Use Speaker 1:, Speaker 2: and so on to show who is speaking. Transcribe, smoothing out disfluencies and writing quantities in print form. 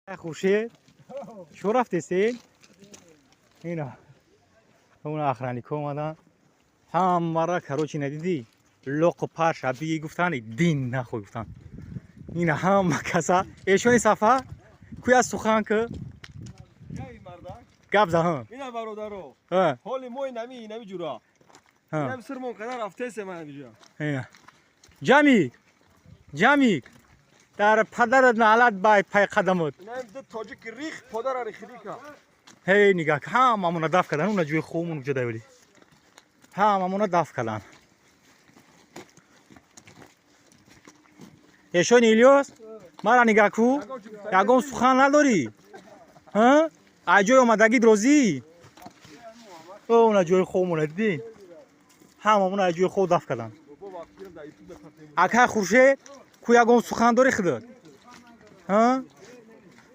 Speaker 1: Хуршед, чо рафтесен? Ина он охранник о омадан, ҳамара, короче, надидӣ, лоқу парша бии гуфтани дин нахой гуфтан. Ина ҳама каса эшони сафа куя сухан ки гап заҳан.
Speaker 2: Ина, бародаро, ҳоли мо инами ҷура, инам сирмон қадар рафтесе ман инҷа.
Speaker 1: Ина ҷамик, ҷамик, дар падарат наалат бай пай қадамот.
Speaker 2: Инам ду тоҷик рих падара рихидика.
Speaker 1: Ҳей, нигаҳ, ҳамамона даф кардан. Уна ҷои хобмон уҷа давили, ҳамамона даф кардан. Эшони Илёс, мара нигаҳ ку, ягон сухан надорӣ? Аз ҷои омадагит розӣ? Уна ҷои хобмона дидӣ, ҳамамона аз ҷои хоб даф кардан. Акай Хуршед, ку ягон сухан дорӣ худат?